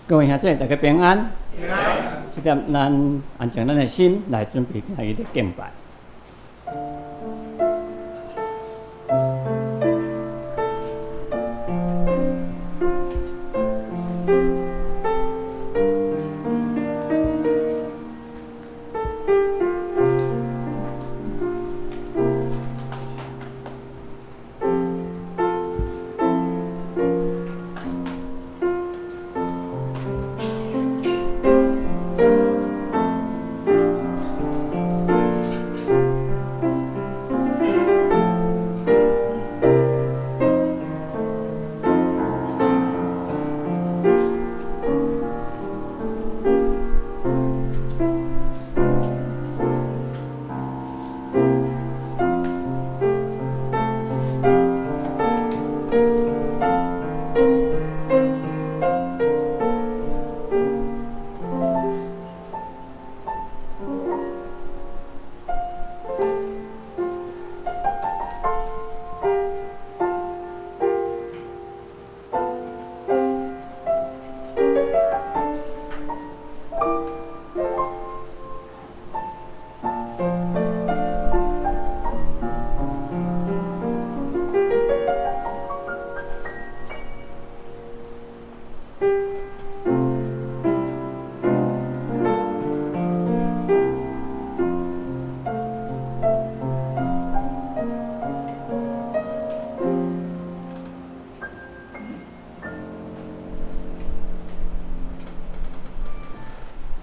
各位兄弟，大家平安。平安。這點咱安靜咱的心來準備今日的敬拜。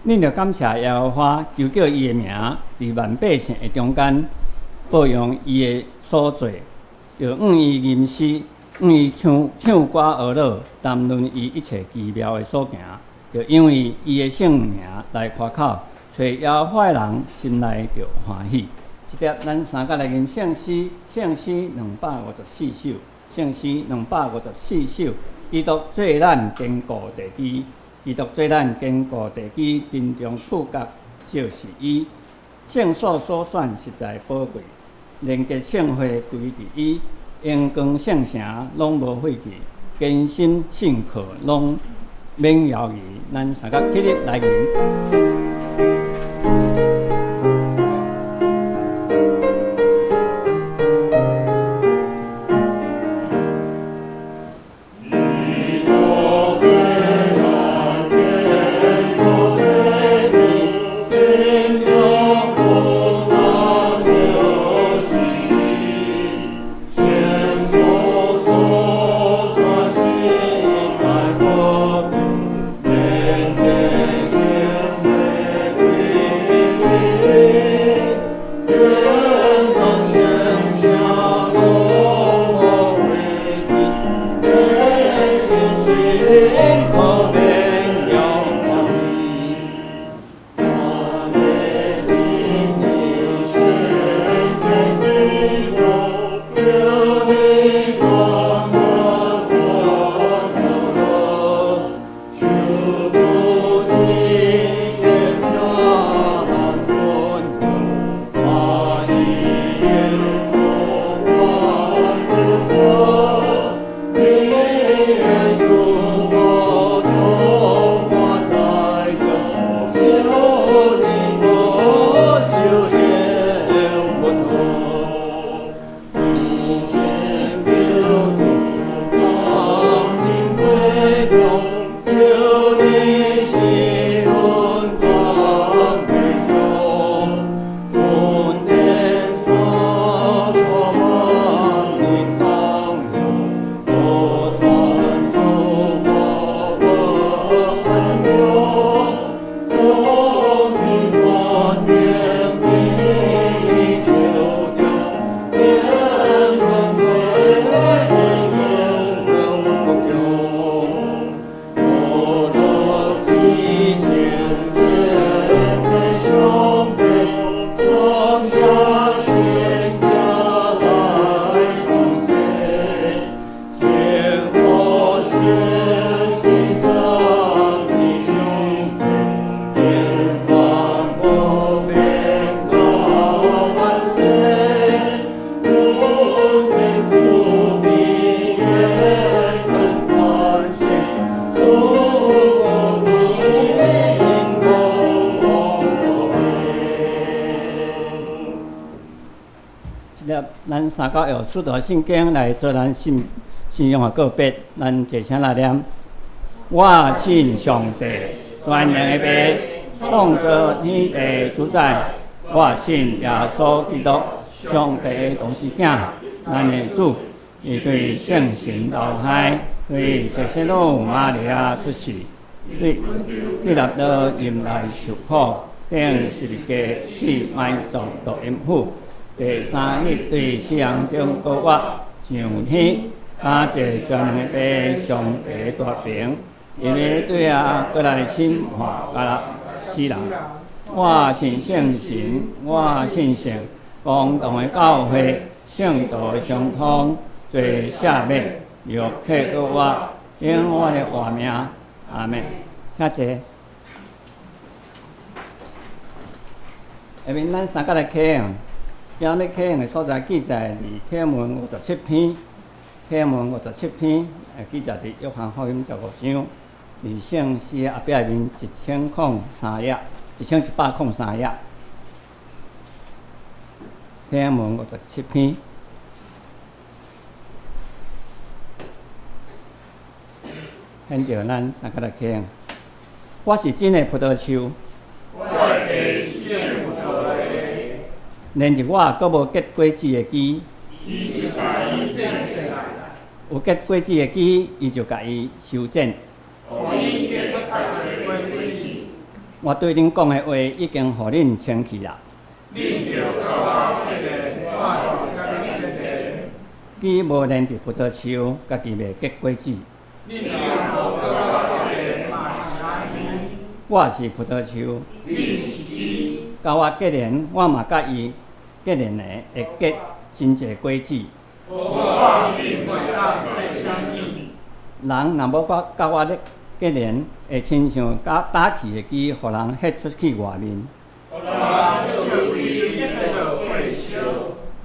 恁著感謝耶和華，求叫伊的名，佇萬百姓的中間報揚伊的所做，著向伊吟詩，向伊唱唱歌呵樂，談論伊一切奇妙的所行，著因為伊的聖名來誇口，揣耶和華的人心內著歡喜。這碟咱三個來吟聖詩，聖詩254首，聖詩254首，基督做咱堅固地基。基督做咱堅固地基，陣中柱角就是伊。聖所所選實在寶貴，連結聖會歸佇伊，榮光聖城攏無廢去，堅心信靠攏免猶豫。咱三個起立來吟。聖所所選實在寶貴，連結聖會。三角用使徒信經來做咱信仰的告別，咱齊聲來念。我信上帝，全能的父，創造天地主宰。我信耶穌基督，上帝的獨生囝，咱的主，伊對聖神流胎，對洗聖女瑪利亞出世，對彼拉多入內受苦，釘十字架死埋葬墮陰府，第三日對死人中復活，上天，駕坐全能的父上帝大爿，伊欲對遐閣來審判活死人。我信聖神，我信聖公同的教會，聖徒的相通，罪赦免，肉體復活，永遠的活命。阿們。請坐。下面咱三角來啟用，今日啟用的所在記載佇啟文五十七篇，啟文五十七篇，記載佇約翰福音15章，佇聖詩後壁面1003頁，1103頁。啟文五十七篇。現在咱三角來啟用。我是真的葡萄樹。連入我閣無結果子的枝，有結果子的枝，伊就共伊修剪。我對恁講的話已經予恁清氣啦。枝無連佇葡萄樹，家己袂結果子。我是葡萄樹，佮我結連，我嘛佮伊結連的，會結真濟果子。人若無佮我咧結連，會親像焦去的枝，予人彼出去外面。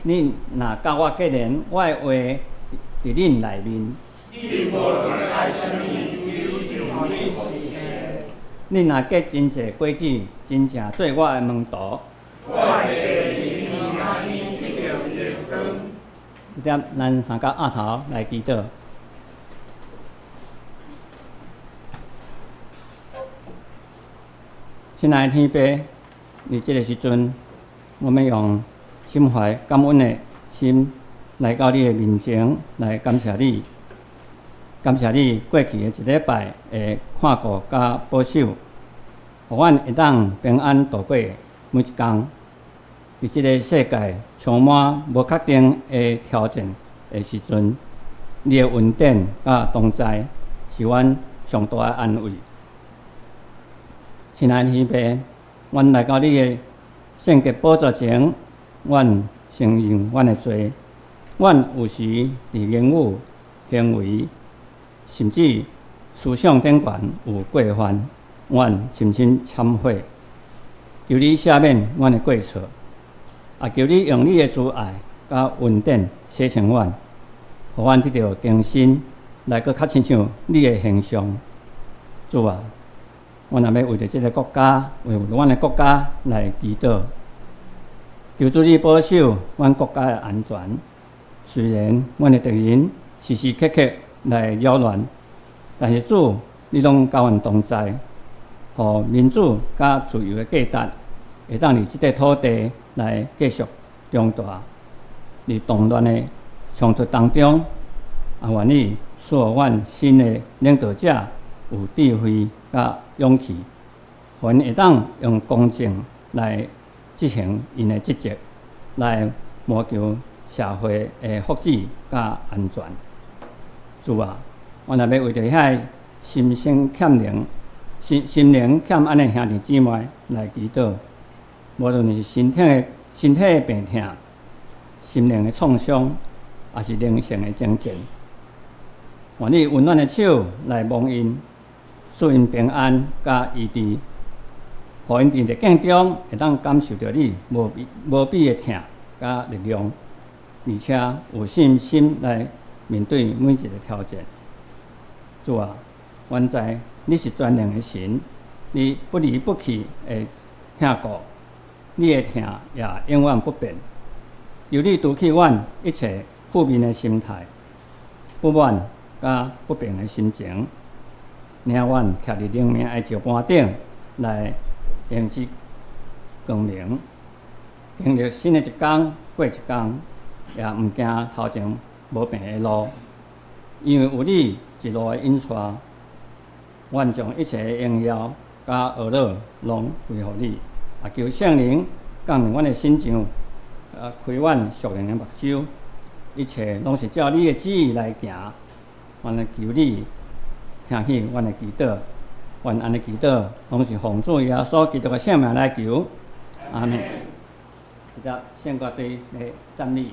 恁若佮我結連，我的話佇恁內面。恁若結真濟果子，真正做我的門徒。這點咱三角壓頭來祈禱。親愛的天父，佇這个時陣，我們用心懷感恩的心來到你的面前，來感謝你，感謝你過去的一禮拜的看顧佮保守，予阮會當平安度過每一工。佇這个世界充滿無確定的挑戰的時陣，你的恩典佮同在是阮上大的安慰。親愛的天父，阮來到你的聖潔寶座前，阮承認阮的罪，阮有時佇言語、行為，甚至思想頂懸有過犯，阮深深懺悔，求你赦免阮的過錯，也求你用你的慈愛佮恩典洗淨阮，予阮得著更新，來閣較親像你的形象。主啊，阮也欲為著這个國家，為阮的國家來祈禱，求主你保守阮國家的安全。雖然阮的敵人時時刻刻來擾亂，但是主，你攏佮阮同在，予民主佮自由的價值會當佇這塊土地來繼續壯大。佇動亂的衝突當中，也願意賜予阮新的領導者有智慧佮勇氣，予𪜶會當用公正來執行𪜶的職責，來謀求社會的福祉佮安全。主啊，阮也欲為著遐个心生欠靈、心靈欠安的兄弟姊妹來祈禱。無論是身體的病痛、心靈的創傷，抑是靈性的爭戰，願你溫暖的手來摸𪜶，賜𪜶平安佮醫治，予𪜶佇逆境中會當感受著你無比的疼佮力量，而且有信心來面對每一个挑戰。主啊，阮知你是全能的神，你不離不棄的疼顧，你的疼也永遠不變。求你除去阮一切負面的心態、不滿佮不平的心情，領阮徛佇靈命的石盤頂來迎接光明，經歷新的一工過一工，也毋驚頭前無平的路，因為有你一路的引帶，阮將一切的榮耀佮懊惱攏歸予你，也求聖靈降臨阮的身上，開阮屬靈的目睭，一切攏是照你的旨意來行。阮來求你聽取阮的祈禱，阮按呢祈禱，攏是奉主耶穌基督的聖名來求，阿們。這節聖歌隊來讚美。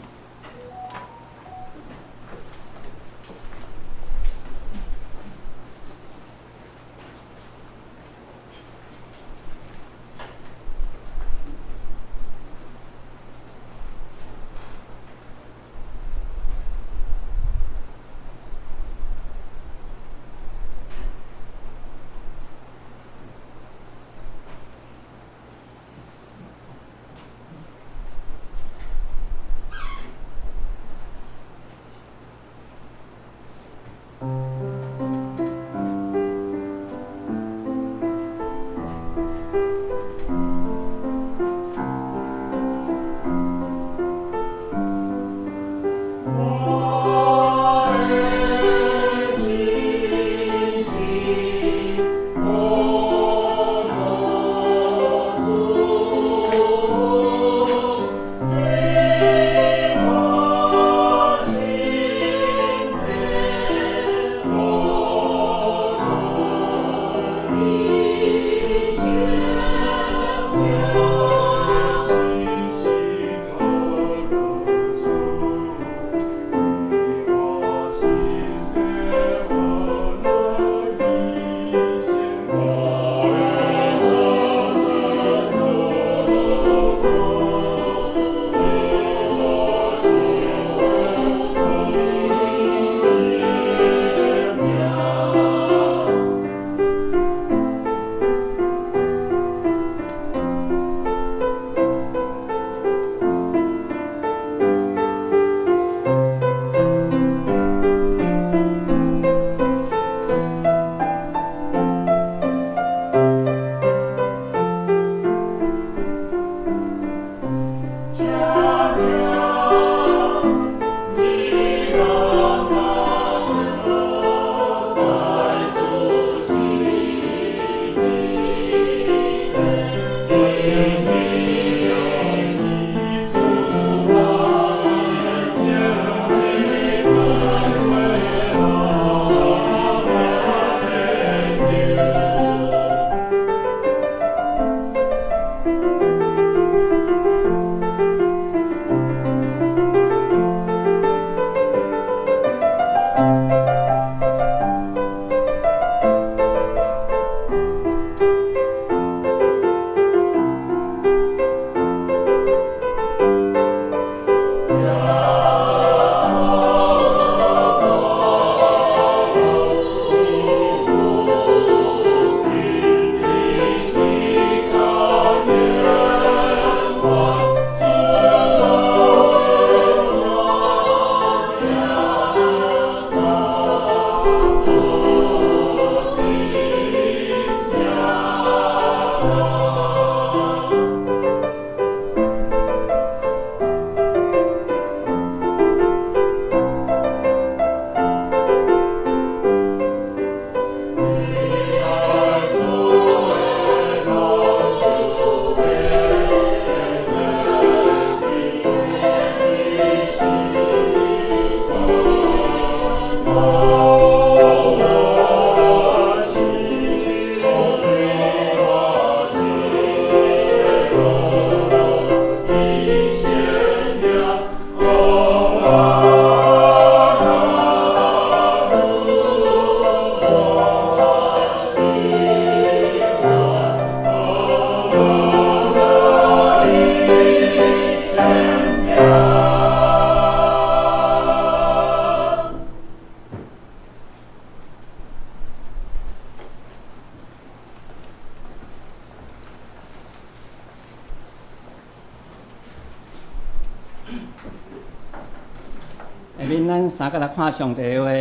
咱三佮來看上帝的話，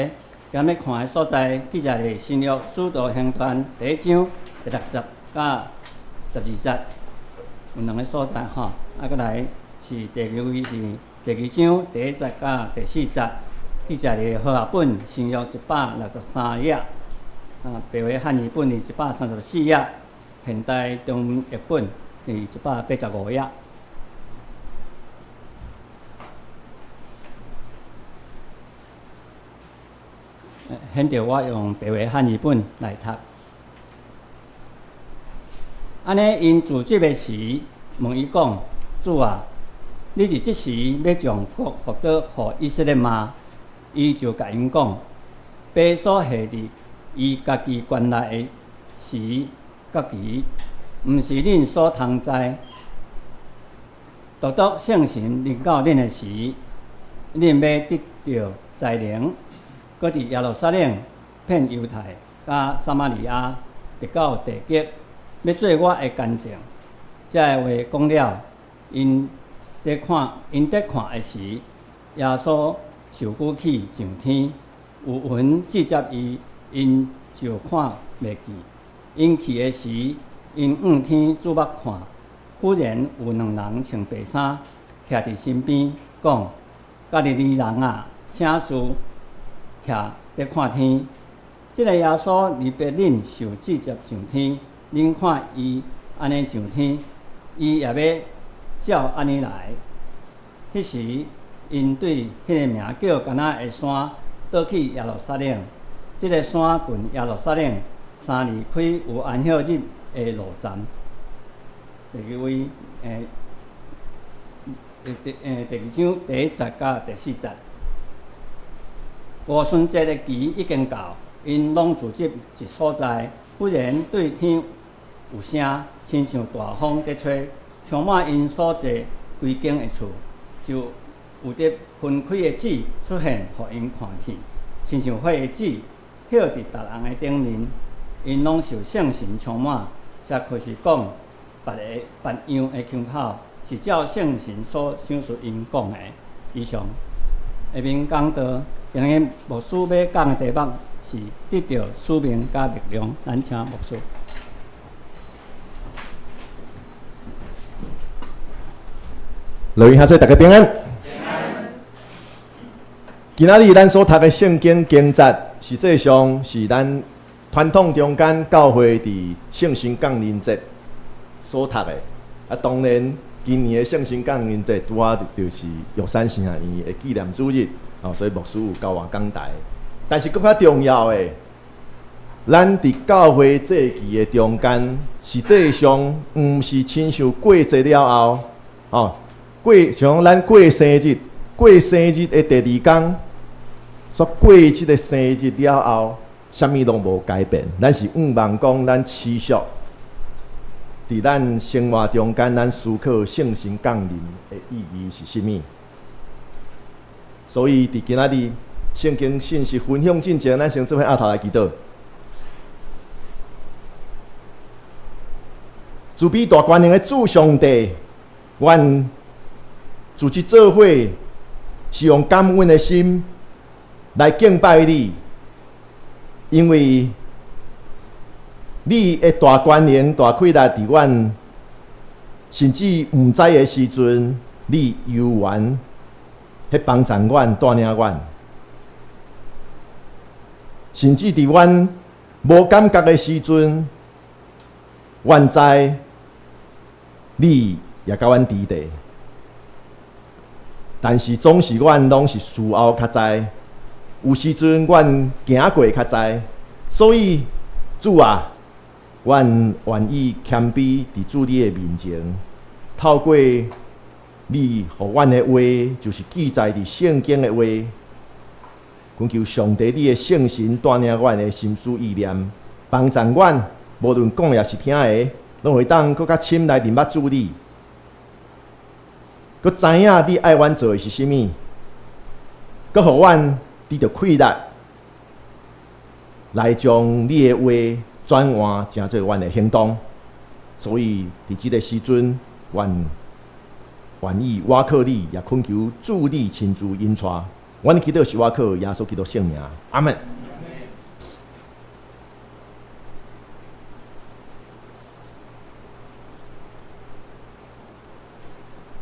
今欲看的所在，記載佇新約使徒行傳第一章第六節佮12節，有兩个所在吼。啊，閣來是第二位是第二章第一節佮第四節，記載佇和合本新約163頁，啊，白話漢語本佇134頁，現代中文譯本佇185頁。現在我用白話漢語本來讀。按呢，𪜶聚集的時，問伊講：主啊，你佇這時欲將國復倒予以色列嗎？伊就共𪜶講：父所下佇伊家己權力的時佮期，毋是恁所通知。獨獨聖神臨到恁的時，恁欲得著才能。閣佇耶路撒冷、遍猶太、佮撒瑪利亞，直到地極，欲做我的見證。這个話講了，𪜶佇看，𪜶佇看的時，耶穌受舉去上天，有雲遮蓋伊，𪜶就看袂見。𪜶去的時，𪜶向天注目看，忽然有兩人穿白衫，徛佇身邊，講：加利利人啊，啥事徛佇看天？這个耶穌離別恁受接上天，恁看伊按呢上天，伊也欲照按呢來。彼時，𪜶對彼个名叫橄欖的山，倒去耶路撒冷。這个山近耶路撒冷三里開有安息日的路程。第二位，第二章第一節佮第四節。五旬節的期已經到，𪜶攏聚集一所在。忽然對天有聲，親像大風佇吹，充滿𪜶所坐規間的厝，就有得分開的舌出現，予𪜶看見，親像火的舌，歇佇逐人的頂面。𪜶攏受聖神充滿，才開始講別个別樣的腔口，是照聖神所賞賜𪜶講的。以上下面講道，今日牧師欲講的題目是得著使命佮力量。咱請牧師。樂意兄弟，大家平安。今仔日咱所讀的聖經經節，實際上是咱傳統中間教會佇聖神降臨節所讀的。啊，當然，今年的聖神降臨節拄好就是玉山神學院的紀念主日，哦，所以牧師有交換講台。但是閣較重要的，咱佇教會祭期的中間，實際上毋是親像過節了後，哦，過像咱過生日，過生日的第二工，煞過這个生日了後，啥物攏無改變。咱是向望講，咱持續佇咱生活中間，咱思考聖神降臨的意義是啥物。所以佇今仔日聖經信息分享進前，咱先做伙徛頭來祈禱。慈悲大權能的主上帝，阮組織做伙是用感恩的心來敬拜你，因為你的大權能、大氣力，佇阮甚至毋知的時陣，你猶原彼幫助阮、帶領阮，甚至佇阮無感覺的時陣，阮知你也佮阮佇咧。但是總是阮攏是事後較知，有時陣阮行過較知，所以主啊，阮願意謙卑佇主你的面前，透過你予阮的話，就是記載佇聖經的話，懇求上帝你的聖神帶領阮的心思意念，幫助阮，無論講抑是聽的，攏會當閣較深來認捌主你，閣知影你愛阮做的是啥物，閣予阮得著氣力，來將你的話轉換成做阮的行動。所以佇這个時陣，阮願意倚靠你，也懇求主你親自引帶，阮祈禱是倚靠耶穌基督聖名，阿門。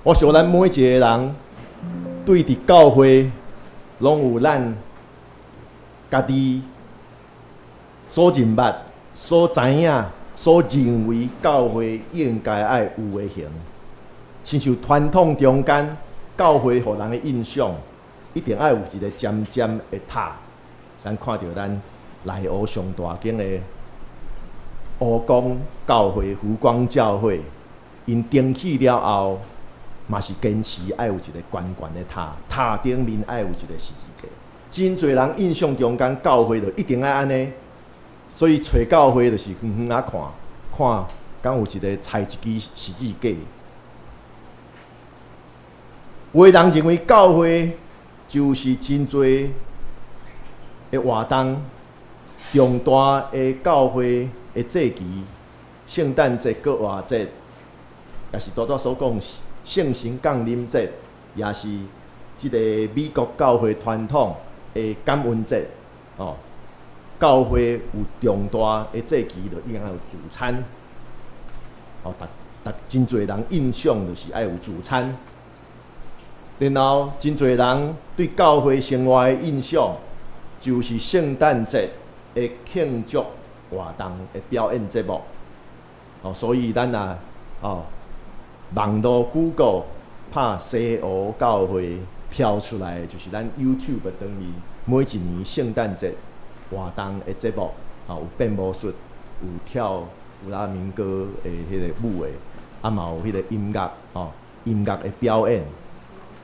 我想咱每一個人對佇教會，攏有咱家己所認捌、所知影、所認為教會應該愛有的形。親像傳統中間，教會予人的印象，一定愛有一個尖尖的塔。咱看著咱內湖上大間的湖光教會、湖光教會，𪜶重起了後，嘛是堅持愛有一個懸懸的塔，塔頂面愛有一個十字架。真濟人印象中間教會就一定愛按呢，所以揣教會就是遠遠仔看，看敢有一個插一支十字架。有的人認為教會就是真濟的活動，重大的教會的祭期，聖誕節、復活節，也是拄才所講聖神降臨節，也是這個美國教會傳統的感恩節。哦，教會有重大的祭期，就應該有主餐。哦，逐逐真濟人印象就是愛有主餐。然後，真濟人對教會生活的印象，就是聖誕節的慶祝活動的表演節目。哦，所以咱啊，哦，網路 Google 拍西湖教會跳出來的就是咱 YouTube 頂面每一年聖誕節活動的節目，哦，有變魔術，有跳弗拉明戈的彼個舞的，啊嘛有彼個音樂，哦，音樂的表演。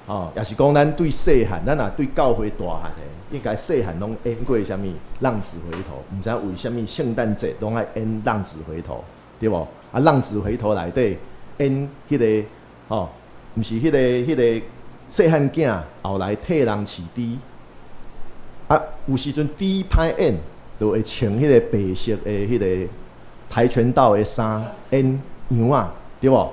哦，也是講咱對細漢，咱若對教會大漢的，應該細漢攏演過啥物《浪子回頭》，毋知影為啥物聖誕節攏愛演《浪子回頭》，對無？啊，《浪子回頭》內底演彼個，吼，毋是彼個細漢囝後來替人飼豬，啊，有時陣豬歹演，就會穿彼個白色的彼個跆拳道的衫演羊仔，對無？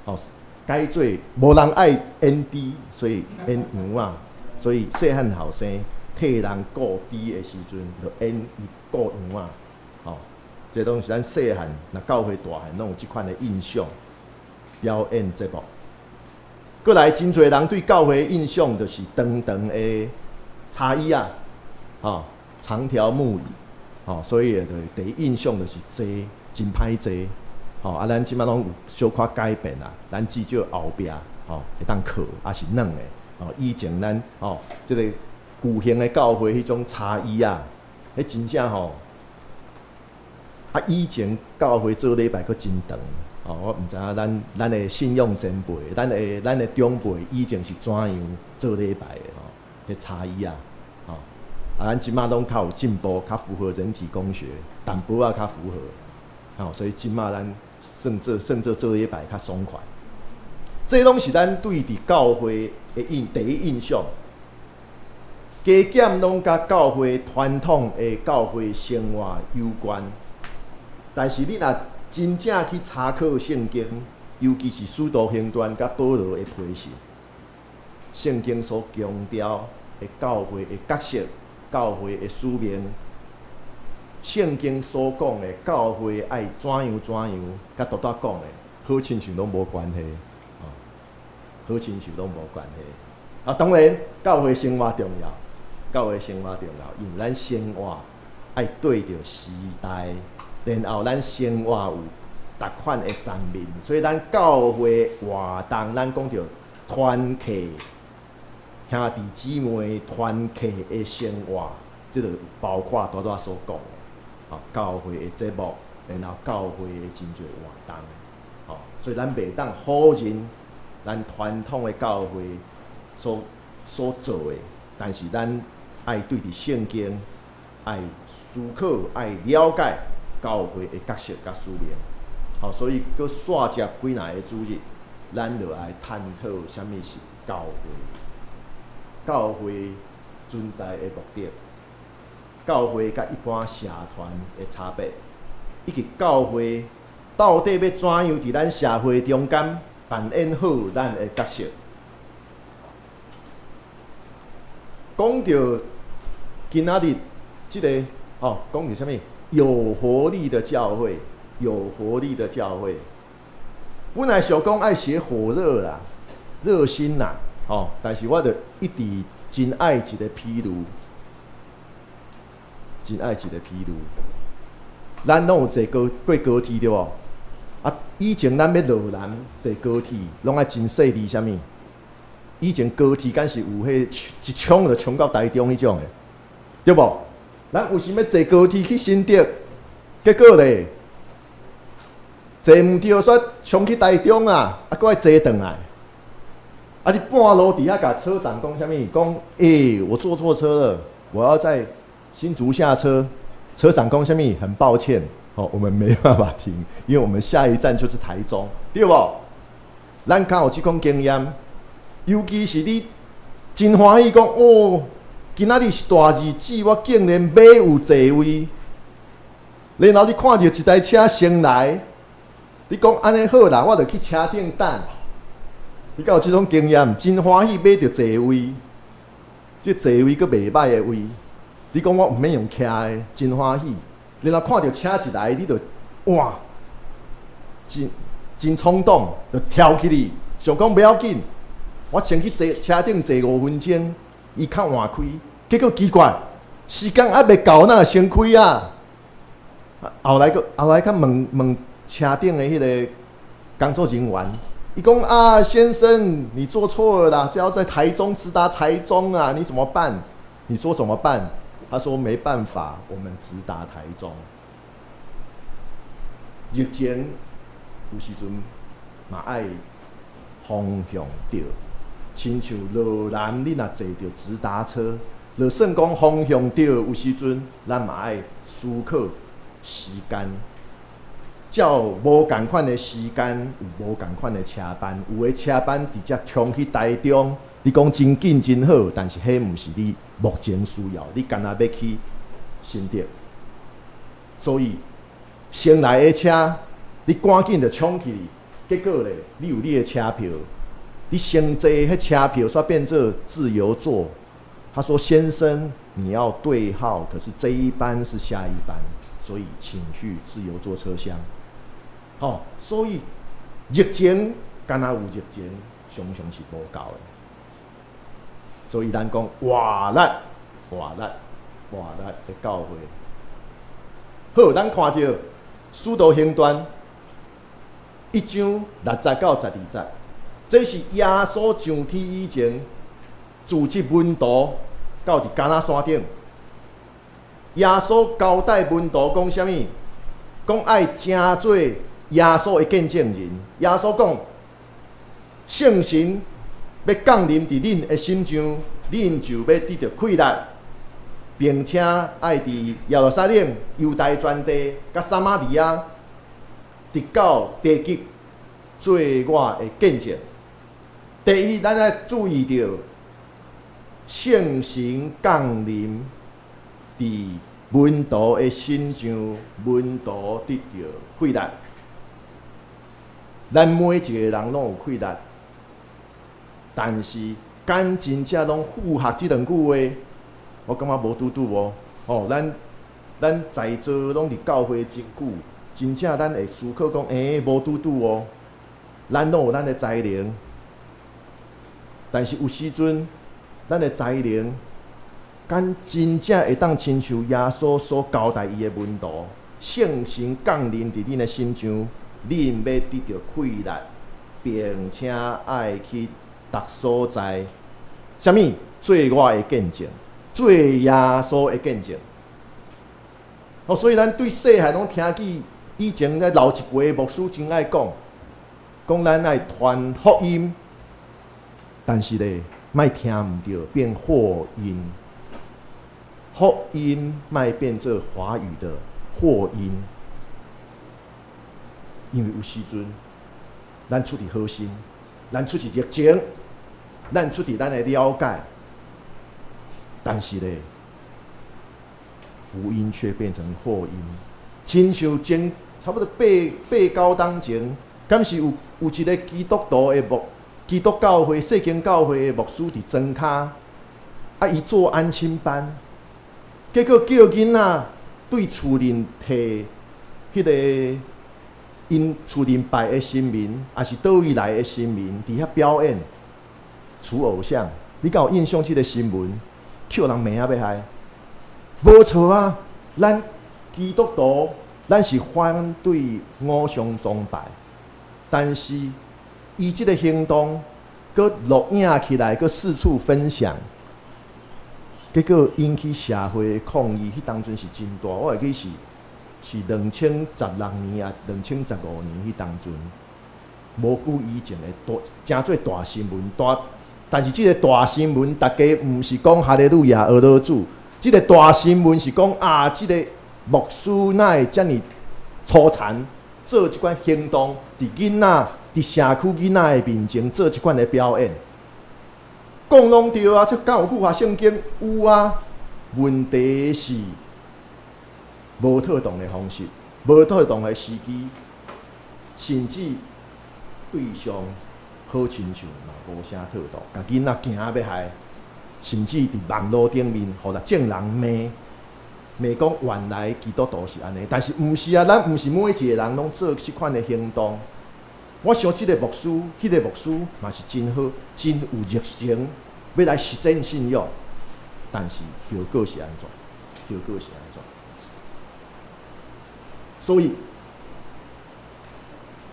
哦。改做無人愛演豬，所以演羊仔。所以細漢後生替人顧豬的時陣，就演伊顧羊仔。吼，這攏是咱細漢若教會大漢攏有這款的印象。表演節目，閣來真濟人對教會的印象就是長長的柴椅仔，吼，長條木椅，吼，所以就第一印象就是坐真歹坐。吼，啊，咱這擺攏有小可改變啦，咱至少後壁吼會當靠，抑是軟的。吼，以前咱吼這个舊型的教會彼種柴椅仔，彼真正吼，啊，以前教會做禮拜閣真長。吼，我毋知影咱咱的信仰前輩，咱的長輩以前是怎樣做禮拜的吼？彼柴椅仔，吼，啊，咱這擺攏較有進步，較符合人體工學，淡薄仔較符合。吼，所以這擺咱算做做禮拜較爽快。這攏是咱對佇教會的印第一印象，加減攏佮教會傳統的教會生活有關。但是你若真正去查考聖經，尤其是使徒行傳佮保羅的批信，聖經所強調的教會的角色、教會的使命，聖經所講的教會愛怎樣怎樣，佮拄才講的，好親像攏無關係，哦，好親像攏無關係。啊，當然教會生活重要，教會生活重要，因為咱生活愛對著時代，然後咱生活有逐款的層面，所以咱教會活動，咱講著團契兄弟姊妹團契的生活，這個包括拄才所講的，吼，教會的節目，然後教會的真濟活動，吼，所以咱袂當否認咱傳統的教會所做的，但是咱愛對佇聖經愛思考、愛了解教會的角色佮使命，吼，所以閣煞接幾若个主日，咱就愛探討啥物是教會，教會存在的目的，教會佮一般社團的差別，以及教會到底欲怎樣佇咱社會中間扮演好咱的角色。講著今仔日這个吼，講著啥物？有活力的教會，有活力的教會。本來想講愛寫火熱啦、熱心啦，吼，但是我就一直真愛一个譬喻，真愛一个譬喻。咱攏有坐高過高鐵對無？啊，以前咱欲落南坐高鐵，攏愛真細膩啥物？以前高鐵敢是有彼一衝就衝到台中彼種的，對無？咱有時欲坐高鐵去新竹，結果咧坐毋著，煞衝去台中啊！啊，閣愛坐轉來。啊，你半路佇遐共車長講啥物？講，欸，我坐錯車了，我要在新竹下車。車長講啥物？很抱歉，哦，我們沒辦法停，因為我們下一站就是台中，對無？咱敢有這款經驗？尤其是你真歡喜講，哦，今仔日是大日子，我竟然買有座位。然後你看著一台車先來，你講按呢好啦，我就去車頂等。你敢有這種經驗？真歡喜買著座位，這座位閣袂䆀的位。你講我毋免用徛的，真歡喜。然後看著車一來，你就哇，真真衝動，就跳起去，想講欲要緊。我先去坐車頂坐5分鐘，伊較晚開，結果奇怪，時間猶未到，哪會先開啊？後來閣後來較問問車頂的彼个工作人員，伊講啊，先生，你坐錯了啦，這要在台中直達台中啊，你怎麼辦？你說怎麼辦？他說沒辦法，我們直達台中。熱情有時陣嘛愛方向對。親像落南，你若坐著直達車，就算講方向對，有時陣咱嘛愛思考時間。照無仝款的時間，有無仝款的車班，有的車班直接衝去台中，你講真緊真好，但是彼毋是你目前需要，你干焦欲去新竹，所以先來的車，你趕緊就衝去，結果咧，你有你的車票。你先坐彼車票，煞變做自由座。他說：“先生，你要對號，可是這一班是下一班，所以請去自由座車廂。”吼，所以熱情敢若有熱情，常常是無夠的。所以咱講活力、活力、活力的教會。好，咱看著使徒行傳1章6節到12節。這是耶穌上天以前，組織門徒到佇迦拿山頂。耶穌交代門徒講啥物？講愛成做耶穌的見證人。耶穌講，聖神欲降臨佇恁的身上，恁就欲得著氣力，並且愛佇耶路撒冷、猶大全地、佮撒瑪利亞，直到地極，做我的見證。第一，咱愛注意著聖神降臨佇門徒的身上，門徒得著氣力。咱每一个人攏有氣力，但是敢真正攏符合這兩句話，我感覺無拄拄哦。吼，咱在座攏佇教會真久，真正咱會思考講，欸，無拄拄哦。咱攏有咱的才能。但是有時陣，咱的才能，敢真正會當親像耶穌所交代伊的門徒，聖神降臨佇恁的身上，恁欲得著氣力，並且愛去逐所在，啥物做我的見證，做耶穌的見證。哦，所以咱對細漢攏聽見以前咧老一輩牧師真愛講，講咱愛傳福音。但是咧，莫聽毋著變禍音，福音莫變做華語的禍音，因為有時陣，咱出佇好心，咱出佇熱情，咱出佇咱的了解，但是咧，福音卻變成禍音，親像前差不多八八九冬前，敢是有一个基督徒的牧。基督教會、世間教會的牧師佇莊跤，啊，伊做安親班，結果叫囡仔對厝裡提彼个𪜶厝裡拜的神明，抑是佗位來的神明，佇遐表演除偶像。你敢有印象？這个新聞，予人罵啊欲害。無錯啊，咱基督徒，咱是反對偶像崇拜，但是伊這个行動，閣錄影起來，閣四處分享，結果引起社會抗議。彼當陣是真大，我會記是2016年啊，2015年彼當陣，無久以前的大，成做大新聞。大，但是這个大新聞，大家毋是講哈利路亞阿羅主，這个大新聞是講啊，這个牧師哪會遮爾粗殘，做這款行動，佇囡仔，佇社區囡仔的面前做這款的表演，講攏對啊，這敢有符合聖經？有啊，問題是無妥當的方式，無妥當的時機，甚至對象好親像嘛無啥妥當，共囡仔驚欲害，甚至佇網路頂面，予人眾人罵，罵講原來基督徒是按呢，但是毋是啊，咱毋是每一个人攏做這款的行動。我想這个牧師，彼个牧師嘛是真好，真有熱情，欲來實踐信仰，但是後果是按怎？後果是按怎？所以，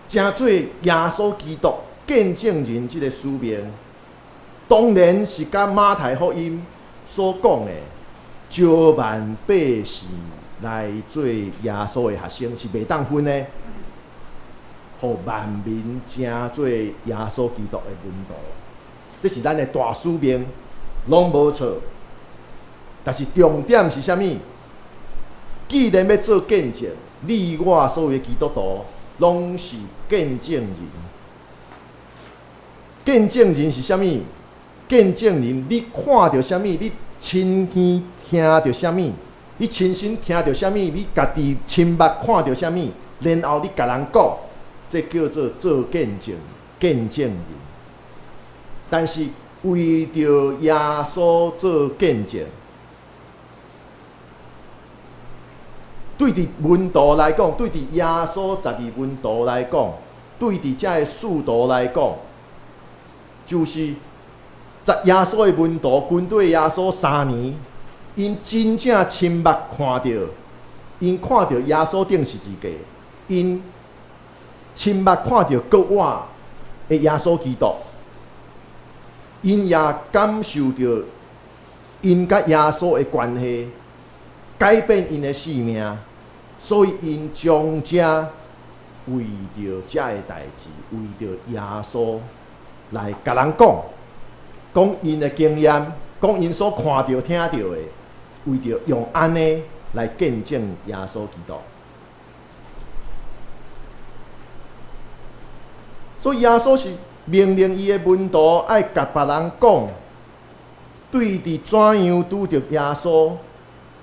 成做耶穌基督見證人這个使命，當然是佮馬太福音所講的，招萬百姓來做耶穌的學生是袂當分的，予萬民成做耶穌基督的門徒，這是咱的大使命，攏無錯。但是重點是啥物？既然欲做見證，你我所有的基督徒攏是見證人。見證人是啥物？見證人，你看著啥物？你親耳聽著啥物？你親身聽著啥物？你家己親目看著啥物？然後你共人講，這叫做做見證，見證人。但是為著耶穌做見證，對佇門徒來講，對佇耶穌十二門徒來講，對佇遮个使徒來講，就是十耶穌的門徒跟綴耶穌3年，𪜶真正親目看著，𪜶看著耶穌釘十字架，𪜶親目看著復活的耶穌基督，𪜶也感受著𪜶佮耶穌的關係，改變𪜶的性命，所以𪜶將這為著這个代誌，為著耶穌來共人講，講𪜶的經驗，講𪜶所看著、聽著的，為著用按呢來見證耶穌基督。所以耶穌是命令伊的門徒愛共別人講，對佇怎樣拄著耶穌，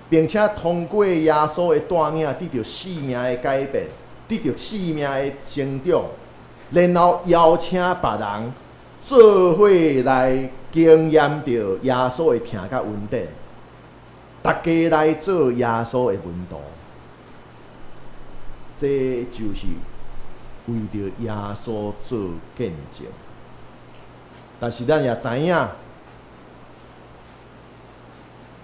並且通過耶穌的帶領，得著生命的改變，得著生命的成長，然後邀請別人做伙來經驗著耶穌的疼佮恩典，大家來做耶穌的門徒，這就是為著耶穌做見證。但是咱也知影，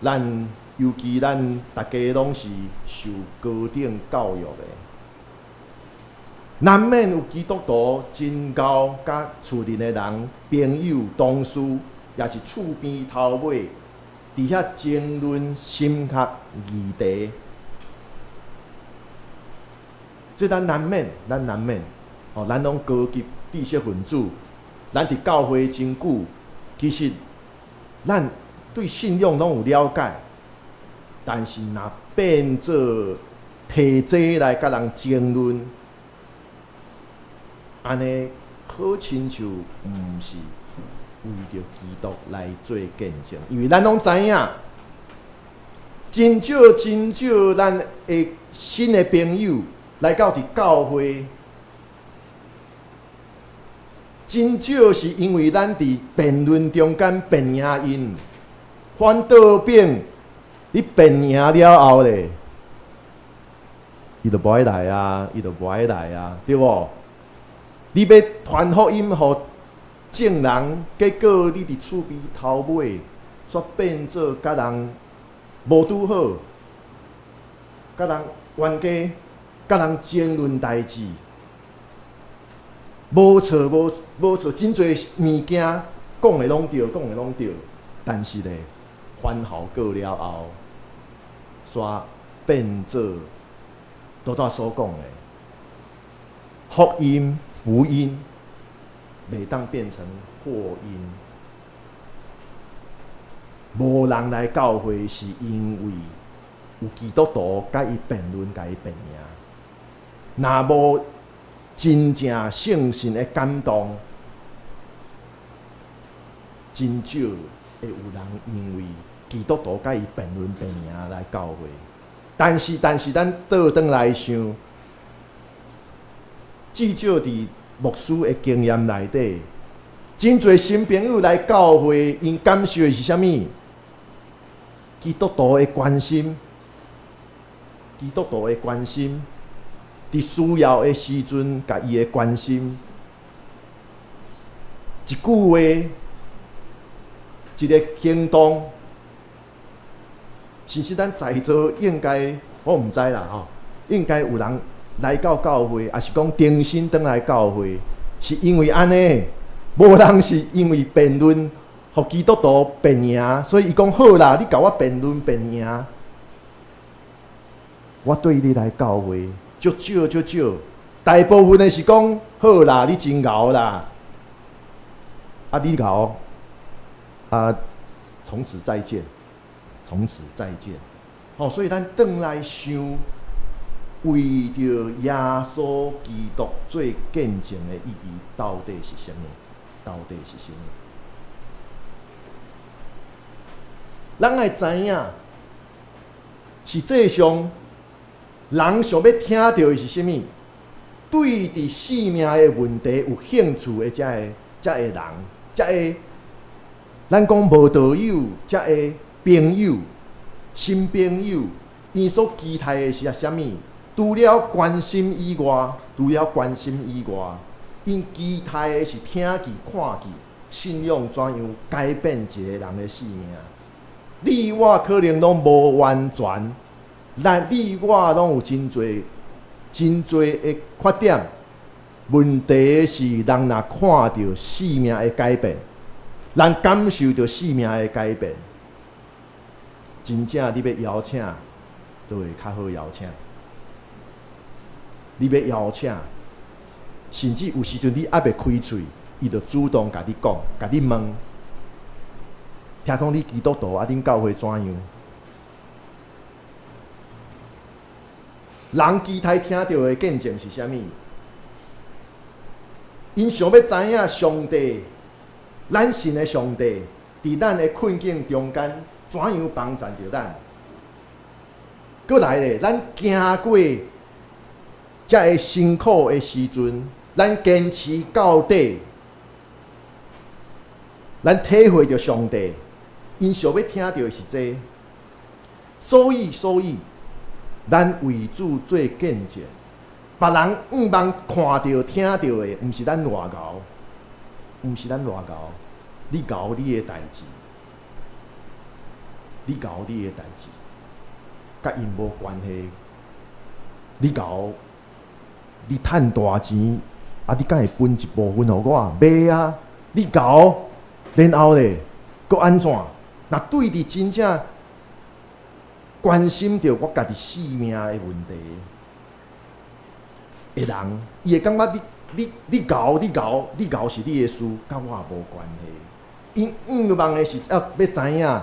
咱尤其咱大家攏是受高等教育的，難免有基督徒真𠢕佮厝裡的人、朋友、同事，抑是厝邊頭尾，佇遐爭論神學議題。這咱難免，咱難免，哦，咱攏高級知識分子，咱佇教會真久，其實咱對信仰攏有了解，但是若變做提這來佮人爭論，按呢好親像毋是為著基督來做見證，因為咱攏知影，真少真少，咱的新的朋友來到佇教會，真少是因為咱佇辯論中間辯贏𪜶，翻倒反，你辯贏了後咧，伊就無愛來啊，伊就無愛來啊，對無？你欲傳福音予眾人，結果你佇厝邊頭尾，煞變做佮人無拄好，佮人冤家，佮人爭論代誌，無錯無無錯，真濟物件講的攏對，講的攏對，但是咧，翻後過了後，煞變做拄才所講的福音，福音袂當變成禍音。無人來教會是因為有基督徒共伊辯論，共伊辯贏。若無真正聖神的感動，真少會有人因為基督徒共伊辯論辯贏來教會。但是，但是，咱倒轉來想，至少佇牧師的經驗內底，真濟新朋友來教會，𪜶感受的是啥物？基督徒的關心，基督徒的關心，佇需要的時陣，共伊的關心，一句話，一個行動，是毋是咱在座應該，我毋知啦吼，應該有人來到教會，抑是講重新轉來教會，是因為按呢，無人是因為辯論，予基督徒辯贏，所以伊講好啦，你共我辯論辯贏，我綴你來教會，足少足少，大部分的是講好啦，你真𠢕啦，啊你𠢕，啊從此再見，從此再見。吼，所以咱轉來想，為著耶穌基督做見證的意義到底是啥物？到底是啥物？咱愛知影，實際上人想欲聽著的是啥物？對佇性命的問題有興趣的遮个遮个人，遮个咱講無道友，遮个朋友、新朋友，𪜶所期待的是啥物？除了關心以外，除了關心以外，𪜶期待的是聽見、看見信仰怎樣改變一個人的性命。你我可能攏無完全，咱你我攏有真濟、真濟的缺點。問題是，人若看著性命的改變，人感受著性命的改變，真正你欲邀請，就會較好邀請。你欲邀請，甚至有時陣你猶未開喙，伊就主動共你講，共你問。聽講你基督徒啊，恁教會怎樣？人期待聽著的見證是啥物？𪜶想欲知影上帝，咱信的上帝，佇咱的困境中間怎樣幫贊著咱？閣來咧，咱行過遮个辛苦的時陣，咱堅持到底，咱體會著上帝，𪜶想欲聽著的是這個。所以，所以，咱為主做見證，別人向望看著、聽著的，毋是咱偌𠢕，毋是咱偌𠢕，你𠢕你的代誌，你𠢕你的代誌，佮𪜶無關係。你𠢕，你趁大錢，啊，你敢會分一部分予我？袂啊！你𠢕，然後咧，閣按怎？若對佇真正關心著我家己性命的問題的人，伊會感覺你、你、你𠢕、你𠢕、你𠢕是你的事，佮我無關係。𪜶向望的是欲知影，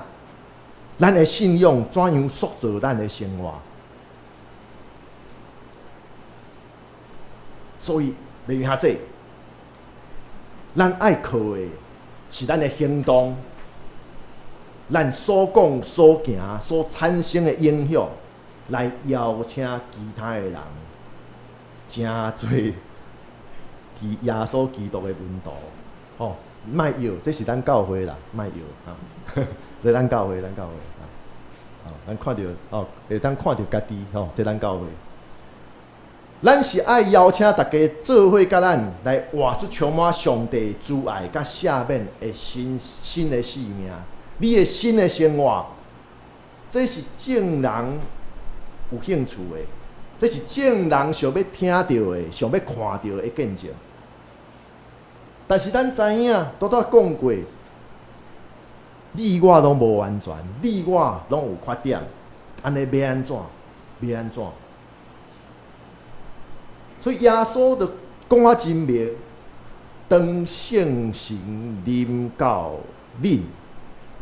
咱的信仰怎樣塑造咱的生活。所以，弟兄姊，咱愛靠的是咱的行動，咱所講、所行、所產生的影響，來邀請其他的人，成做耶穌基督的門徒。吼，莫搖，這是咱教會啦，莫搖啊！這咱教會，咱教會啊！哦，咱看著哦，會當看著家己吼，這咱教會。咱是愛邀請大家做伙佮咱來活出充滿上帝慈愛佮赦免的新新的生命。你的新的生活，這是眾人有興趣的，這是眾人想欲聽著的、想欲看著的見證。但是咱知影，拄才講過，你我攏無完全，你我攏有缺點，按呢欲按怎？欲按怎？所以耶穌就講啊真明，當聖神臨到恁，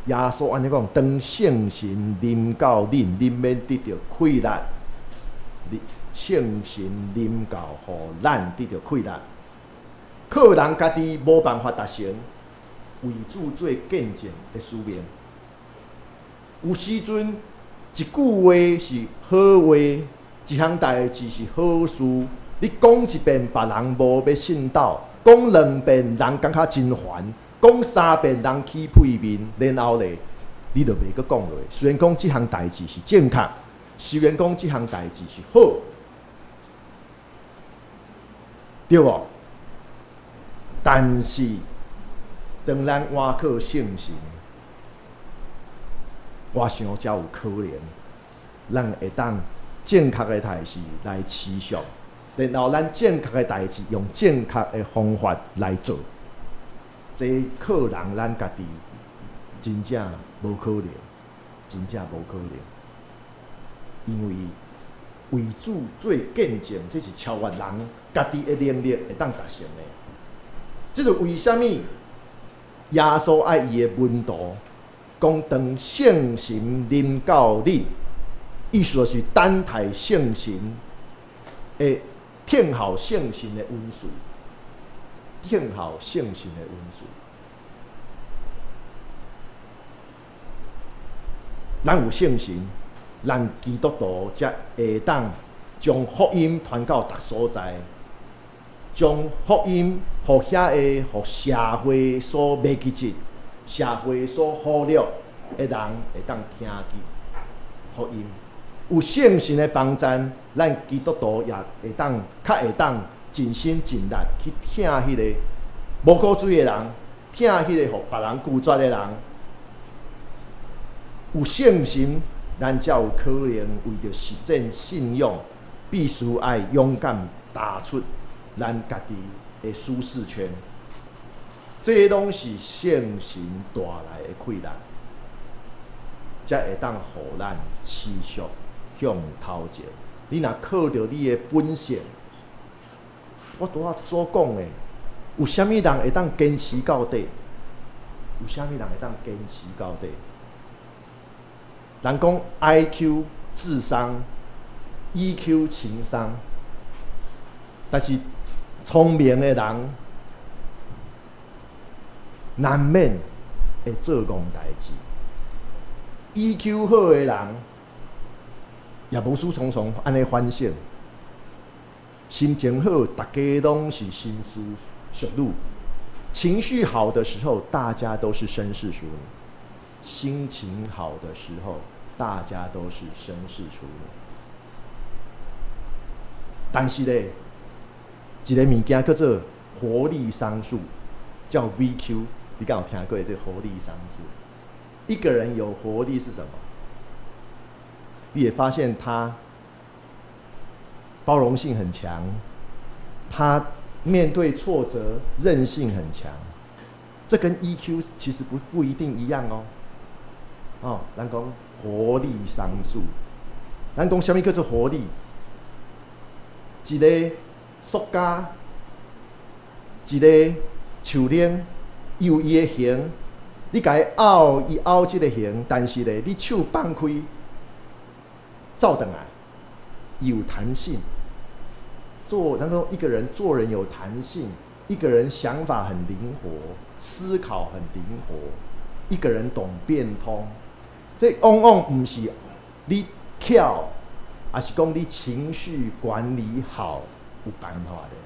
耶穌按呢講，當聖神臨到恁，恁免得著氣力。聖神臨到，予咱得著氣力。靠人家己無辦法達成為主做見證的使命。有時陣一句話是好話，一項代誌是好事。你講一遍，別人無欲信到；講兩遍，人感覺真煩；講三遍，人起屁面。然後咧，你就袂閣講落。雖然講這項代誌是正確，雖然講這項代誌是好，對無？但是，當咱倚靠聖神，我想才有可能，咱會當正確的代誌來持續，然後咱正確的代誌用正確的方法來做，這靠人咱家己真正無可能，真正無可能，因為為主做見證，這是超越人家己的能力會當達成的。這就為啥物耶穌愛伊的門徒講，當聖神臨到恁，意思就是等待聖神的聽候聖神的恩賜，聽候聖神的恩賜。咱有聖神，咱基督徒才會當將福音傳到逐所在。將福音予遐個予社會所袂記得、社會所忽略的人會當聽見福音。有聖神的幫贊，咱基督徒也會當較會當盡心盡力去疼彼个無苦水的人，疼彼個予別人拒絕的人。有聖神，咱才有可能為著實踐信仰，必須愛勇敢踏出咱家己的舒適圈。這攏是聖神帶來的氣力，才會當予咱持續向頭前。你若靠著你的本性，我拄仔所講的，有啥物人會當堅持到底？有啥物人會當堅持到底？人講 IQ 智商，EQ 情商，但是聰明的人難免會做戇代誌。EQ 好的人也無需常常按呢反省。心情好，大家攏是紳士淑女。情緒好的時候，大家都是紳士淑女；心情好的時候，大家都是紳士淑女。但是咧，一个物件叫做活力商數，叫 VQ，你敢有聽過這個活力商數？一個人有活力是什麼？你也發現他包容性很強，他面對挫折韌性很強，這跟 EQ 其實不一定一樣哦。哦，咱講活力商數，咱講啥物叫做活力？一个塑膠，一个樹奶，有伊的形，你共伊拗，伊拗這个形，但是咧，你手放開，走轉來，有彈性。做，能夠一個人做人有彈性，一個人想法很靈活，思考很靈活，一個人懂變通。這往往毋是你巧，抑是講你情緒管理好有辦法的。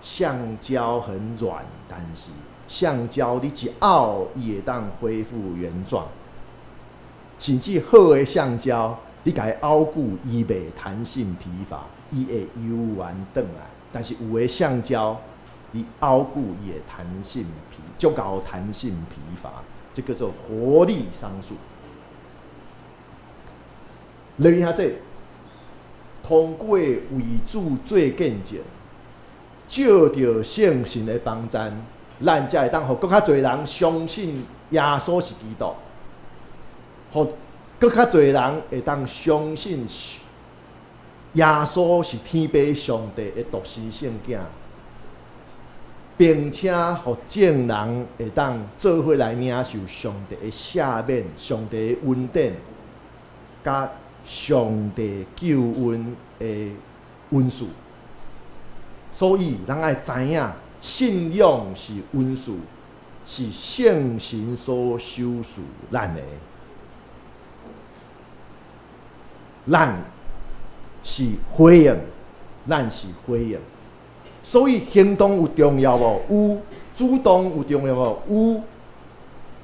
橡膠很軟，但是橡膠你一拗，伊會當恢復原狀。甚至好的橡膠，你共伊拗久，伊袂彈性疲乏，伊會猶原轉來。但是有的橡膠，你拗久伊會彈性疲，足夠彈性疲乏，這叫做活力桑樹。來兄弟，通過為主做見證，藉著聖神的幫贊，咱才會當予閣較濟人相信耶穌是基督，予閣較濟人會當相信耶穌是天父上帝的獨生聖囝，並且予眾人會當做伙來領受上帝的赦免、上帝的恩典，佮上帝救恩的恩賜。所以，咱愛知影，信仰是恩賜，是聖神所賞賜咱的。咱是回應，咱是回應。所以行動有重要無？有。主動有重要無？有。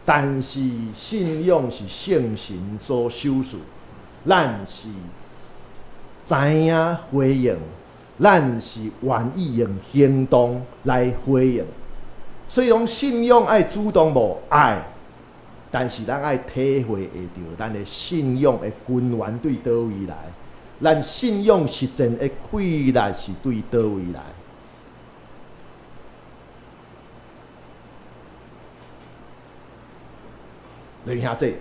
但是信仰是聖神所賞賜，咱是知影回應，咱是願意用行動來回應。所以講信仰愛主動無？愛。但是咱愛體會會著咱的信仰的根源對佗位來，咱信仰實踐的氣力是對佗位來。來兄弟，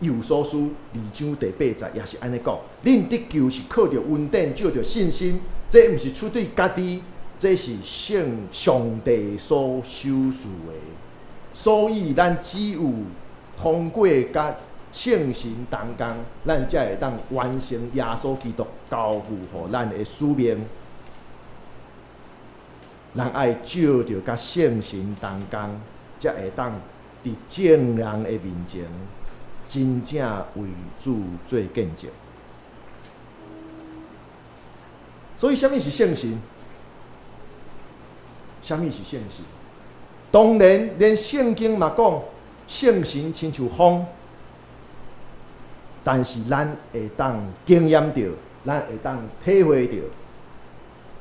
以弗所書二章第八節也是按呢講：恁得救是靠著恩典，藉著信心，這毋是出對家己，這是聖上帝所賞賜的。所以咱只有通過佮聖神同工，咱才會當完成耶穌基督交付予咱的使命。咱愛藉著佮聖神同工，才會當佇眾人的面前，真正為主做見證。所以，啥物是聖神？啥物是聖神？當然，連聖經嘛講，聖神親像風，但是咱會當經驗著，咱會當體會著，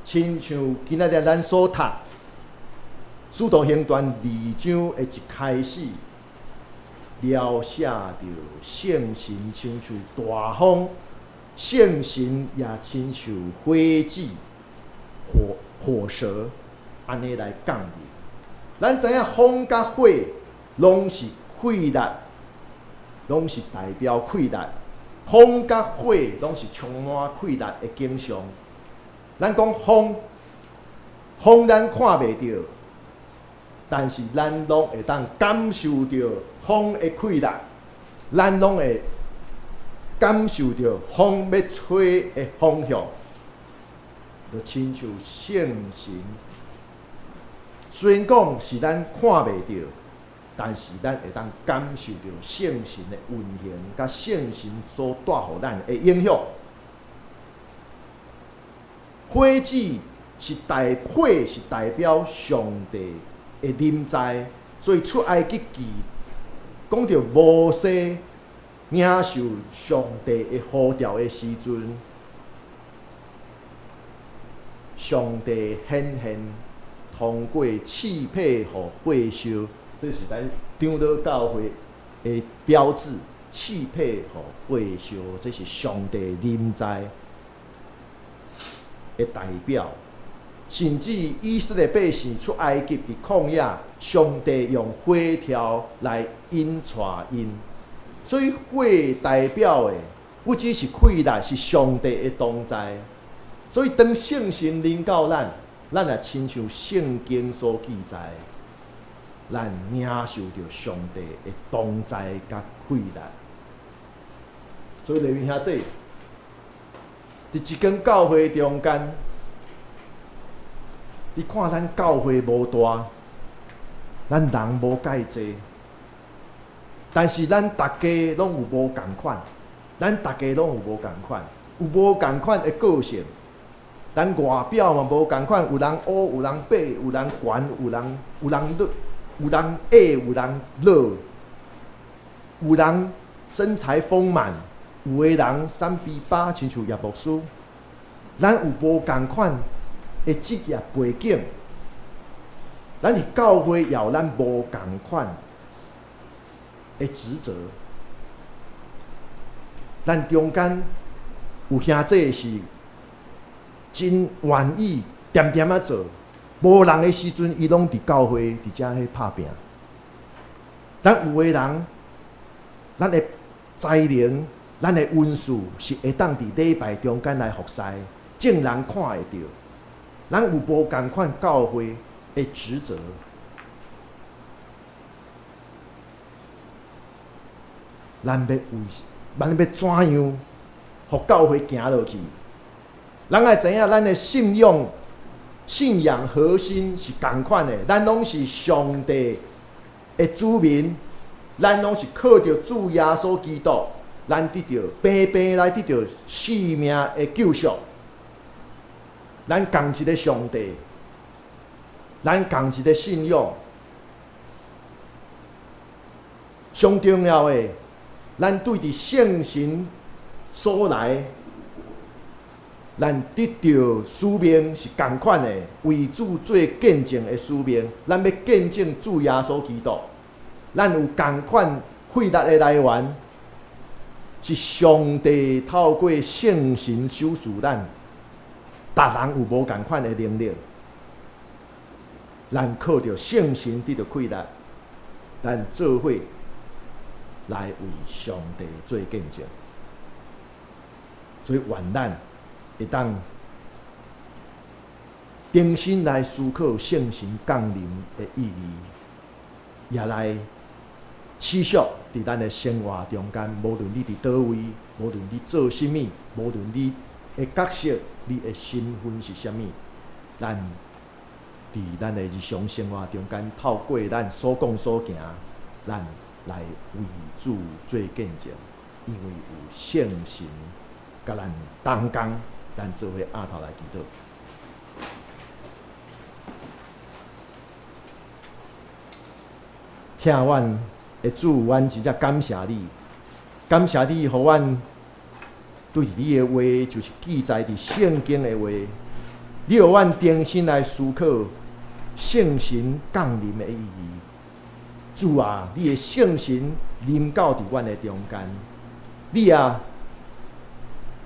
親像今仔日咱所讀《使徒行傳》二章的一開始，描寫著聖神親像大風，聖神也親像火子、火火舌，按呢來降臨。咱知影風佮火攏是氣力，攏是代表氣力。風佮火攏是充滿氣力的景象。咱講風，風咱看袂著，但是咱攏會當感受著風的氣力，咱攏會感受著風欲吹的方向，就親像聖神。雖然講是咱看袂著，但是咱會當感受著聖神的運行，佮聖神所帶予咱的影響。火子是代火是代表上帝的臨在，所以出埃及記講著摩西領受上帝的呼召的時陣，上帝顯現通過刺皮予火燒，這是咱長老教會的標誌。刺皮予火燒，這是上帝臨在的代表。甚至以色列百姓出埃及佇曠野，上帝用火柱來引帶𪜶，所以火代表的不只是氣力，是上帝的同在。所以當聖神臨到咱，咱也親像聖經所記載，咱領受著上帝的同在佮氣力。所以，弟兄姊，佇一間教會中間，你看咱教會無大，咱人無蓋濟，但是咱逐家攏有無仝款，咱逐家攏有無仝款，有無仝款的個性。咱外表嘛無仝款，有人烏，有人白，有人懸，有人有人綠，有人矮，有人老，有人身材豐滿，有的人瘦比巴，親像葉牧師。咱有無仝款的職業背景，咱佇教會也有咱無仝款的職責。咱中間有兄弟是真願意恬恬仔做，無人的時陣，伊攏佇教會佇遮彼拍拚。咱有的人，咱的才能、咱的恩賜是會當佇禮拜中間來服侍，眾人看會著。咱有無仝款教會的職責？咱欲怎樣，予教會行落去？咱愛知影，咱的信仰核心是仝款的，咱攏是上帝的子民，咱攏是靠著主耶穌基督，咱得著白白來得著生命的救贖。咱仝一个上帝，咱仝一个信仰。上重要的，咱對佇聖神所來，咱得著使命是仝款的，為主做見證的使命。咱欲見證主耶穌基督，咱有仝款氣力的來源，是上帝透過聖神賞賜咱。逐人有無仝款的能力，咱靠著聖神得著氣力，咱做伙來為上帝做見證。所以願咱會當重新來思考聖神降臨的意義，也來持續佇咱的生活中間，無論你佇佗位，無論你做啥物，無論你的角色，你的身份是啥物，咱佇咱的日常生活中間，透過咱所講所行，咱來為主做見證，因為有聖神佮咱同工，咱做伙阿頭來祈禱。疼阮的主，阮真正感謝你，感謝你，予阮對你的話，就是記載佇聖經的話，你予阮重新來思考聖神降臨的意義。主啊，你的聖神臨到佇阮的中間，你啊，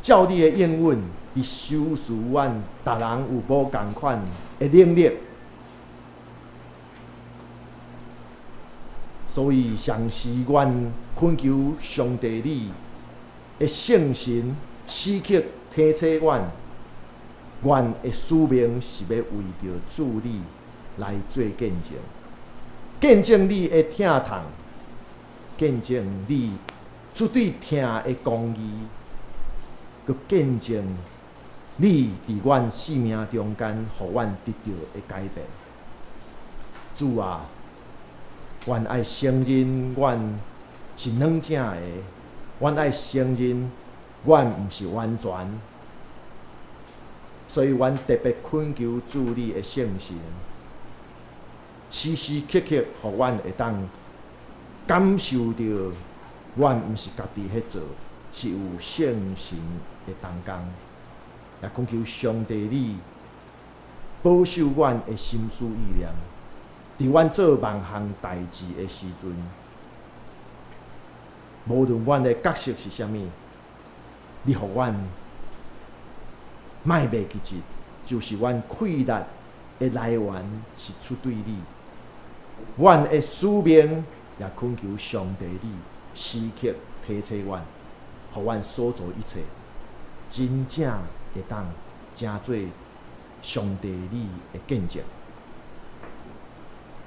照你的應允，伊賞賜阮逐人有無仝款的能力。所以，常時阮懇求上帝你的聖神時刻提醒阮，阮的使命是欲為著主你來做見證，見證你的疼痛，見證你絕對疼的公義，閣見證你佇阮生命中間，予阮得著的改變。主啊，阮愛承認阮是軟正的，阮愛承認阮毋是完全，所以阮特別懇求主你的聖神，時時刻刻予阮會當感受著，阮毋是家己彼做，是有聖神的同工。也懇求上帝你保守阮的心思意念，佇阮做萬項代誌的時陣，無論阮的角色是啥物，你予阮莫袂記得，就是阮氣力的來源是出對你。阮的使命也懇求上帝你時刻提醒阮，予阮所做一切真正會當成做上帝你的見證。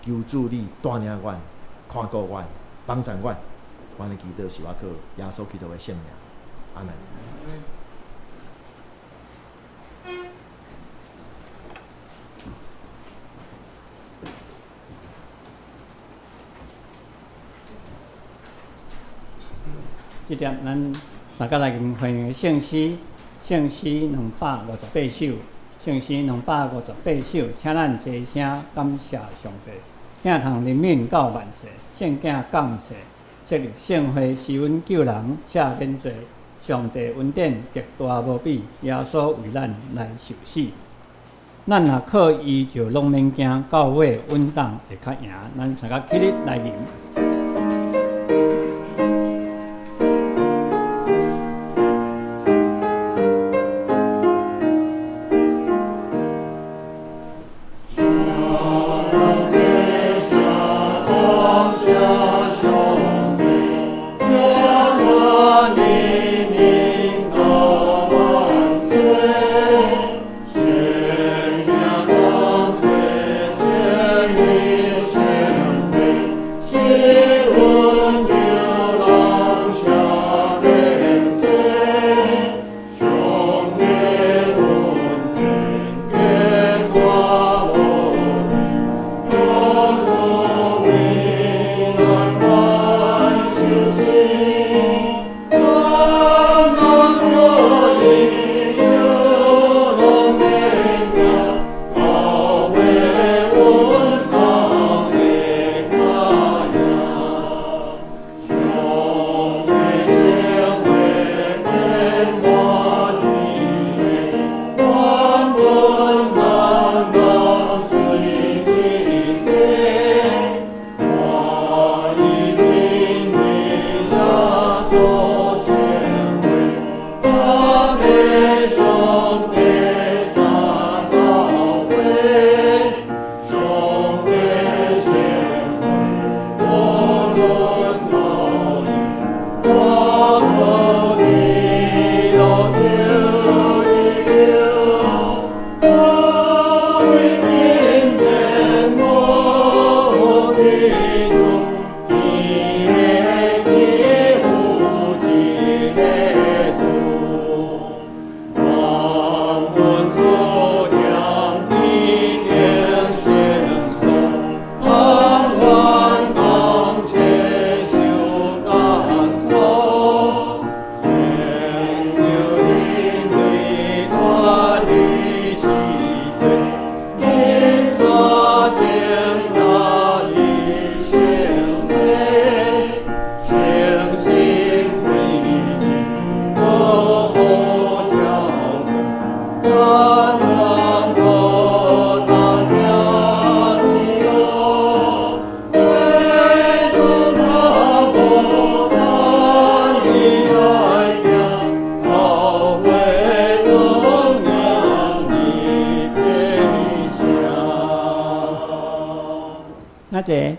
求主你帶領阮、看顧阮、幫助阮。阮的祈禱是倚靠耶穌基督的聖名，阿們。這點咱三個來歡迎聖詩，聖詩258首，聖詩258首，請咱齊聲感謝上帝。疼痛憐憫到萬世，聖囝降世，設立聖會，使阮救人赦免罪。上帝恩典極大無比，耶穌為咱來受死。咱若靠伊就攏免驚，到尾穩當會較贏。咱三個起立來吟。阿姐，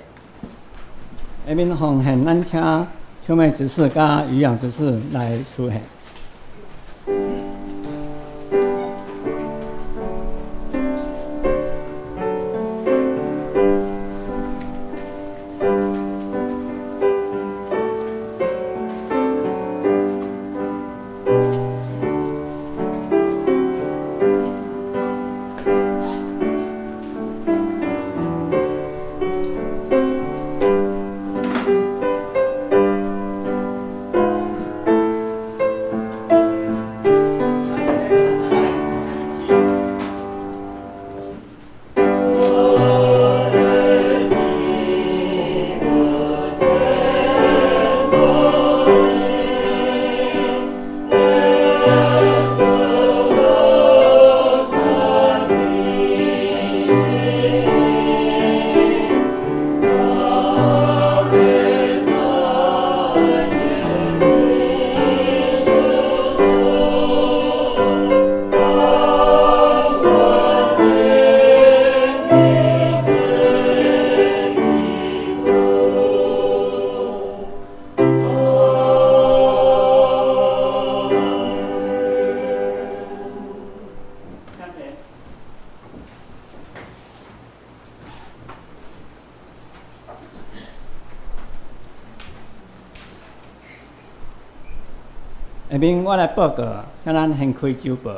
下面奉獻咱請秋妹執事佮漁養執事來出獻。下面我來報告，請咱先開週報。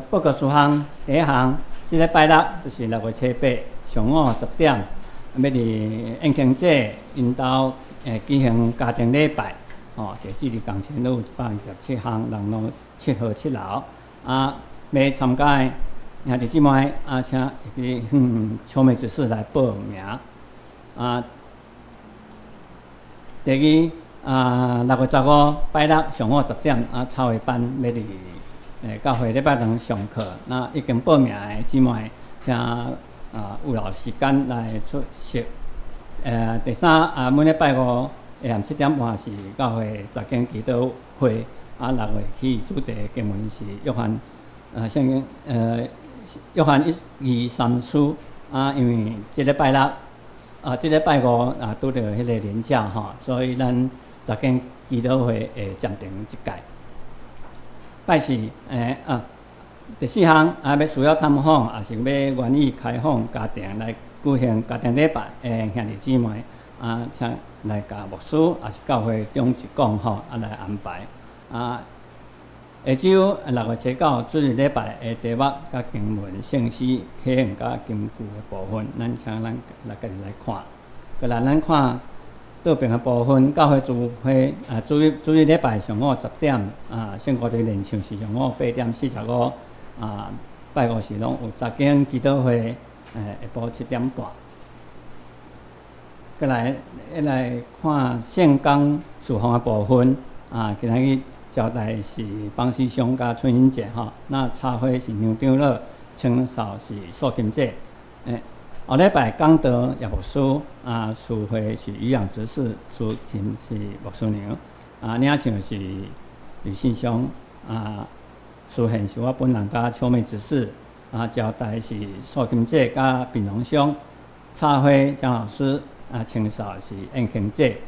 報告事項，第一項，這個拜六就是6月7、8上午10點，欲佇燕慶姐𪜶兜舉行家庭禮拜，吼，地址佇港前路127巷人路7號7樓。啊，欲參加的兄弟姊妹啊，請會記向秋美執事來報名。啊，第二啊，6月15拜六上午10點啊，插畫班欲佇教會禮拜堂上課。那已經報名的姊妹，請啊有留時間來出席。第三啊，每禮拜五下暗7點半是教會查經祈禱會。啊，六月起主題經文是約翰，聖經約翰一二三書。啊，因為這禮拜六啊，這禮拜五啊，拄著彼个連假吼，所以咱查經祈禱會會暫停一屆。拜四第四項啊，欲需要探訪，抑是欲願意開放家庭來舉行家庭禮拜的兄弟姊妹啊，請來共牧師，抑是教會長執講吼，啊來安排。啊，下週6月初9主日禮拜的題目佮經文、聖詩、啟應佮金句的部分，咱請咱來家己來看。過來咱看倒爿的部分，教會聚會啊，主日禮拜上午10點啊，聖歌隊練唱是上午8點45啊，拜五是攏有查經祈禱會，下晡7點半。過來，來看聖工事奉的部分啊，今仔日招待是邦師兄佮春英姐吼，那插花是梁長老，清掃是素琴姐。後禮拜講道葉牧師啊，司會是漁養執事，司琴是牧師娘，啊，領唱是李信兄，啊，司獻是我本人佮秋美執事，啊，招待是素琴姐佮秉榮兄，插花張老師，啊，清掃是燕慶姐，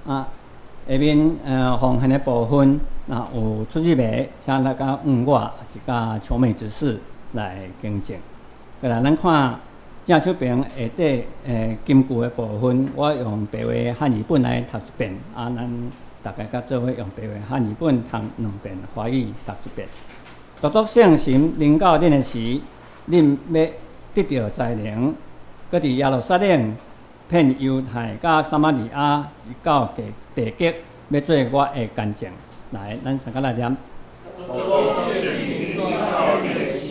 啊。下面奉獻的部分，若有出入的，請來共問我，抑是佮秋美執事來更正。過來，咱看正手爿下底金句的部分，我用白話漢語本來讀一遍，啊，咱逐家佮做伙用白話漢語本讀兩遍，華語讀一遍。獨獨聖神臨到恁的時，恁欲得著才能，閣佇耶路撒冷、遍猶太佮撒瑪利亞，直到地地極，欲做我的見證。來，咱三個來念。獨獨聖神臨到恁的時，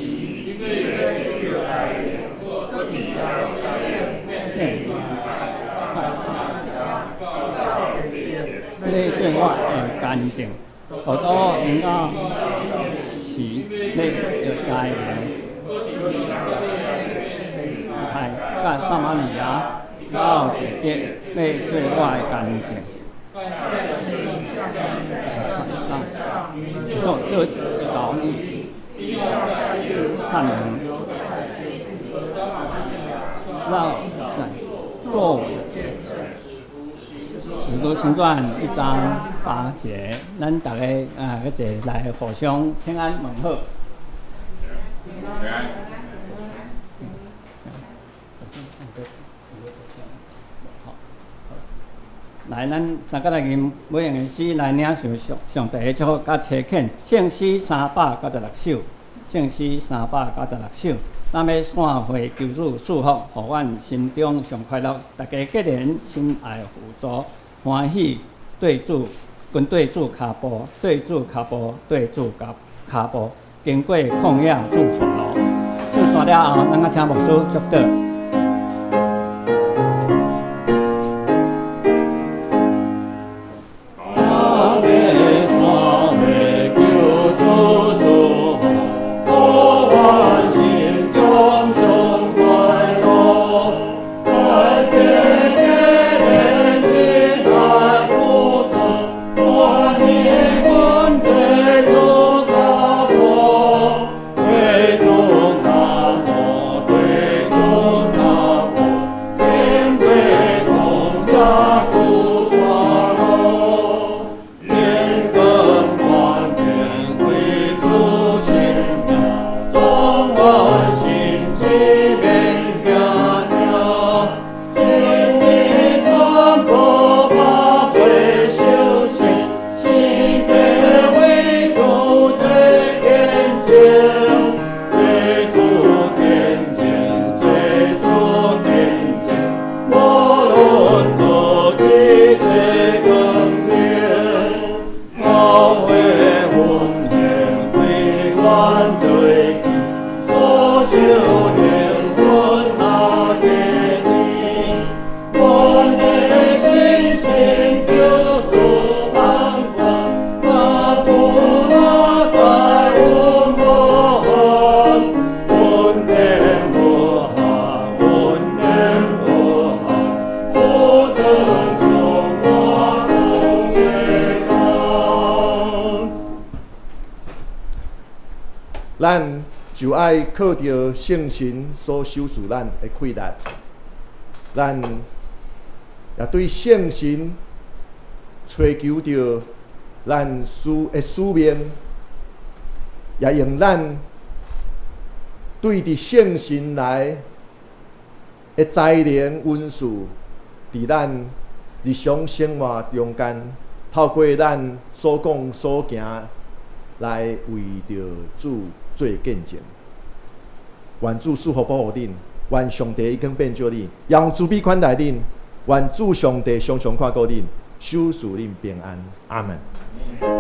恁欲得著才能，閣佇耶路撒冷、遍猶太、撒瑪利亞，直到地極，欲做我的見證。獨獨臨到時，欲得才能，猶太佮撒瑪利亞，到地極，欲做我的見證。做得著你，撒冷，讓在做我的。使徒行傳1章8節，咱逐家啊，閣一來互相請安問好。平安。來，咱三個來吟，欲用的詩來領受上上帝的祝福佮差遣。聖詩396首，聖詩396首。咱欲散會求主賜福，予阮心中上快樂。大家結連親愛互助，歡喜對主，跟對主跤步，對主跤步，對主跤跤步，經過曠野主帶路。唱煞了後，咱閣請牧師祝禱。主。咱就愛靠著聖神所賞賜咱的氣力，咱也對聖神揣求著咱使的使命，也用咱對佇聖神來的才能恩賜，佇咱日常生活中間，透過咱所講所行，來為著主做見證。願主賜福保護恁，願上帝已經變做恁，用慈悲款待恁，願主上帝常常看顧恁，賞賜恁平安。阿門。